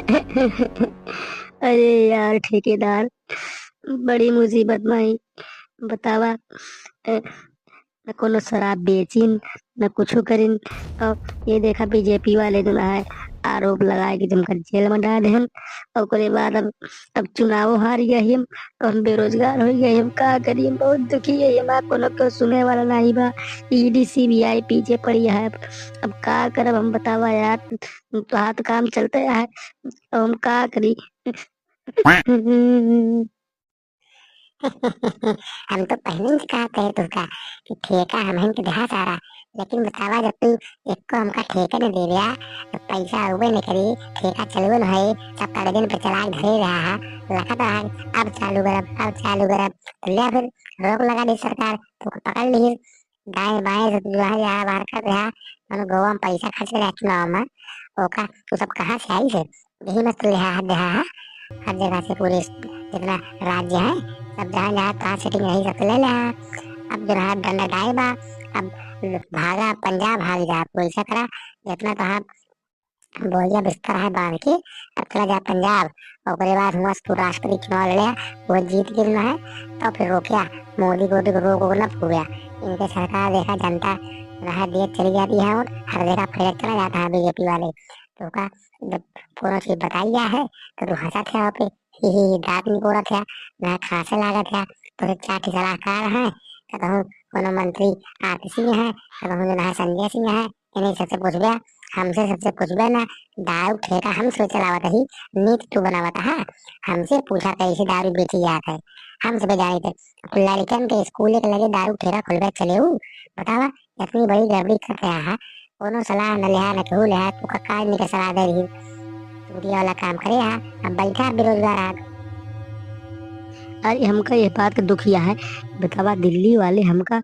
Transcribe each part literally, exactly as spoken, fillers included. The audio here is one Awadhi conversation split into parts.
अरे यार ठेकेदार, बड़ी मुसीबत में ही। बतावा, ए, न कोनो शराब बेचिन, न कुछ करिन। और ये देखा बीजेपी वाले जो है आरोप लगाए कि तुमका जेल में डाल देहन। और ओकरे बाद अब, अब चुनाव हार गए हम, तो हम बेरोजगार हो गए, हम का करी, हम बहुत दुखी है, हमार कोनो क्यों सुने वाला नहीं बा। ईडी सीबीआई पीछे पड़ी है, अब का करब हम, बतावा यार। तो हाथ काम चलते है, अब हम का करी। हम तो पहले से कहत रहे तुहका कि ठेका हमहन के देहा सारा, लेकिन बतावा, जब तू एको हमका ठेका न दे रहा, तो पैसा अउबे न करी, ठेका चलबे न है, सब कागजन पे चला के धरे रहा है, लखत रहा, अब चालू करब, अब चालू करब, तो ले फिर रोक लगा दी सरकार, तो पकड़ ली, दाएं बाएं से तू जहाँ जहाँ बाहर कर रहा, मनो गोवा में पैसा खर्च रहा चुनाव में, ओका तू सब कहाँ से आई से? यही मस्त ले हा, दे हा, हर जगह से पूरे जितना राज्य है, सब जहाँ जहाँ कहाँ सेटिंग रही, सब ले ले हा। अब जो रहा डंडा डाए बा, अब भागा पंजाब, भाग जा, तू ऐसा करा, जितना तो हाँ बोरिया बिस्तर है बांध के, अब चला जा पंजाब। ओकरे बाद हुआ से तू राष्ट्रपति चुनाव लड़े, वो जीत गए ना है, तो फिर रोकिया, मोदी गोदी को रोक, रोक ना पूरा। इनके सरकार देखा, जनता रहा देश चली जाती है और हर जगह फैलत चला जाता है बीजेपी वाले। तो का जब कोनो चीज बताई गया है, तो तू हंसत है वहाँ पे, ही, ही, ही, दांत निपोरत है, ना खांसे लागत है। तो फिर चार ठे सलाहकार हैं, कहूँ कोनो मंत्री आरती सिंह है, कहूँ जो ना है संजय सिंह है, इन्हीं सबसे पूछबे, हमसे सबसे पूछबे ना, दारू ठेका हम से चलावत ही, नीति तू बनावत हा, हमसे पूछा कैसे दारू बेची जात है, हम सबे जानी थे। लड़कन के स्कूल के लगे दारू ठेका खोलबे चले ऊ, बतावा, इतनी बड़ी गड़बड़ी कर रहा है, कोनो सलाह न लिहा, न केहू लिहा, तू का काज निके सलाह दे रही, चूतिया वाला काम करे हा, अब बैठा बेरोजगार आग। अरे हमका ये बात का दुख यह है, बतावा दिल्ली वाले हमका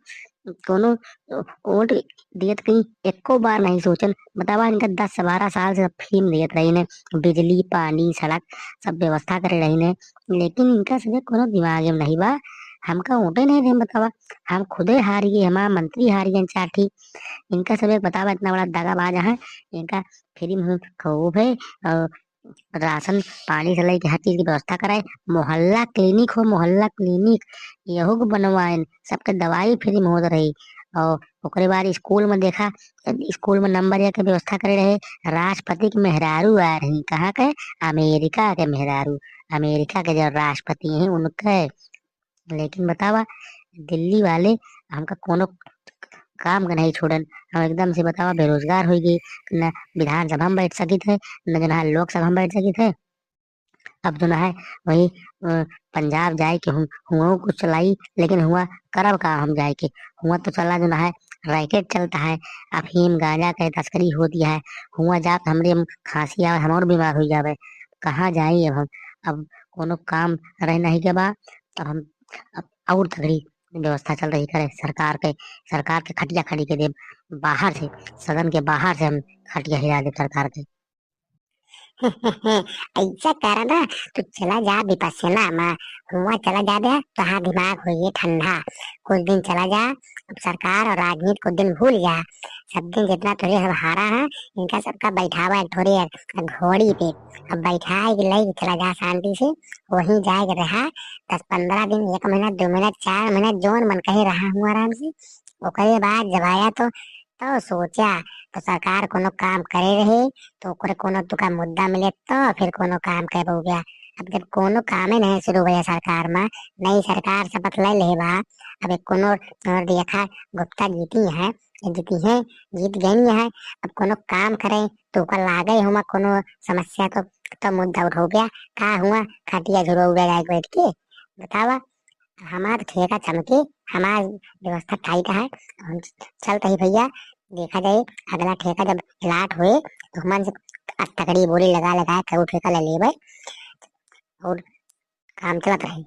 कोनो वोट दियत कहीं एको बार नहीं सोचन। बतावा इनका दस से बारह साल से सब फ्री में दियत रही ने, बिजली, पानी, सड़क सब व्यवस्था करे रही ने, लेकिन इनका सभे कोनो दिमाग में नहीं बा। हमका वोटे नहीं दे, बतावा हम खुदे हार गए, हमारा मंत्री हार गए चार ठी। इनका सभे बतावा इतना बड़ा दगाबाज है, इनका फ्री में खूब है और राशन पानी से लेके हर चीज की व्यवस्था कराए। मोहल्ला क्लिनिक हो, मोहल्ला क्लिनिक, यहू को बनवाएन, सबके दवाई फ्री में होत रही। और ओकरे बाद स्कूल में देखा, स्कूल में नंबर एक के व्यवस्था करे रहे, राष्ट्रपति के मेहरारू आ रही, कहाँ के? अमेरिका के मेहरारू, अमेरिका के जो राष्ट्रपति हैं उनके। लेकिन बतावा, दिल्ली वाले हमका कोनो काम के नहीं छोड़न। हम एकदम से बतावा बेरोजगार हो गए, न विधानसभा में बैठ सकित है, न जो है लोकसभा में बैठ सकित है। अब जो है वही, अ, पंजाब जाए के हूँ, हुआ कुछ चलाई, लेकिन हुआ करब का हम जाए के? हुआ तो चला जो है रैकेट चलता है, अफीम गांजा के तस्करी होती है। हुआ जात हमरे हम खांसी आवे, हम और बीमार हो जावे। कहाँ जाई अब हम? अब कोनो काम रह नहीं के बा, अब हम अब और तगड़ी व्यवस्था चल रही करे सरकार के, सरकार के खटिया खड़ी के देब बाहर से, सदन के बाहर से हम खटिया हिला देब सरकार के। ऐसा करा ना, तू चला जा विपस्यना में, हुआ चला जा बे, तोहार दिमाग होइए ठंडा। कुछ दिन चला जा, अब सरकार और राजनीति कुछ दिन भूल जा। सब दिन जितना तोरे हम हारा है, इनका सबका बैठावा एक ठोरी घोड़ी पे, अब बैठा के ले चला जा शांति से, वहीं जाए के रहा। दस पन्द्रह दिन, एक महीना, दो महीना, चार महीना, जौन मन कहे रहा हूँ आराम से। ओकरे बाद जब आया तो, तो सोचा, तो सरकार कोनो काम करे रहे, तो ओकरे कोनो तुका मुद्दा मिले, तो फिर कोनो काम कर हो गया। अब जब कोनो कामे नहीं शुरू हुआ सरकार में, नई सरकार शपथ ले ले बा, अब एक कोनो और देखा गुप्ता जीती है, जीती है, जीत गई है, अब कोनो काम करे, तो ओकर लागे हुआ कोनो समस्या को, तो मुद्दा उठाओ बे, का हुआ खटिया झुरवा बे जाए बैठ के, बतावा। हमार ठेका चमके, हमार व्यवस्था टाइट है, हम चलते ही भैया, देखा जाए अगला ठेका जब अलाट होए, तो हमन से तगड़ी बोली लगा लगा के वो ठेका ले लेबे और काम चलत रही।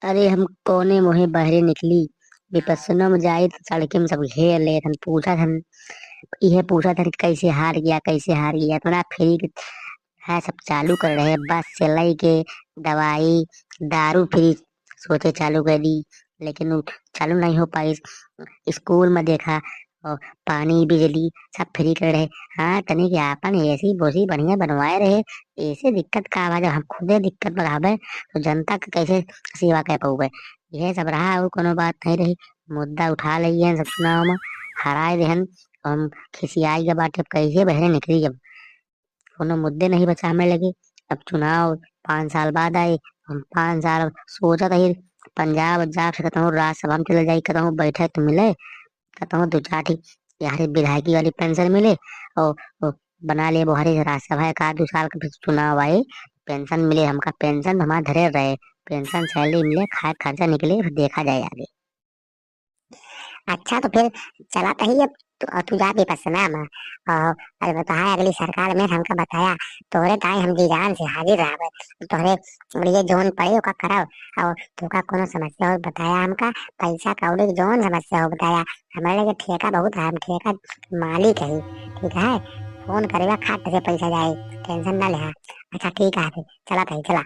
अरे हम कौने मुँहे बहरे निकली, विपस्सनो में जाई तो सड़के में सब घेर लेत हन, पूछत हन, इहे पूछत हन कि कैसे हार गया, कैसे हार गया। इतना फ्री के है सब चालू कर रहे, बस से लई के दवाई, दारू फ्री सोचे चालू कर दी, लेकिन उ चालू नहीं हो पाई। स्कूल में देखा और पानी बिजली सब फ्री करे रहे। हाँ, तनी के आपन एसी बोसी बढ़िया बनवाए रहे। एसे दिक्कत का बा, जब हम खुदे दिक्कत में रहबे तो जनता के कैसे सेवा कर पउबे? यह सब रहा, और कोनो बात नहीं रही। मुद्दा उठा लइहन सब चुनाव में, हराए देहन। हम खिसियाई के बाटे, अब कैसे बहरे निकली? अब कोनो मुद्दे नहीं बचा हमें लगे। अब चुनाव पाँच साल बाद आए, हम पाँच साल सोचत रही, पंजाब, पंजाब से कतहूँ राज्यसभा में चले जाई, कतहूँ बैठे तो मिले, कतहूँ दो चार ठी यार विधायकी वाली पेंशन मिले, और, और बना ले बोहरे राज्यसभा, एक आध दो साल के फिर चुनाव आए, पेंशन मिले हमका, पेंशन तो हमारा धरे रहे, पेंशन सैलरी मिले, खाए खर्चा निकले, फिर देखा जाए आगे। अच्छा, तो फिर चला तही अब तू, और तू जा विपश्यना में, और अरे बताया, अगली सरकार में हमका बताया, तोहरे ताई हम जी जान से हाजिर रहबे, तोहरे लिए जौन पड़े ओका करब, और तोका कोनो समस्या हो बताया हमका, पैसा कौड़ी के जौन समस्या हो बताया, हमारे लगे ठेका बहुत है, हम ठेका मालिक है, ठीक है, फोन करेगा, खाट से पैसा जाए, टेंशन ना लेहा। अच्छा ठीक है, फिर चला तही, चला।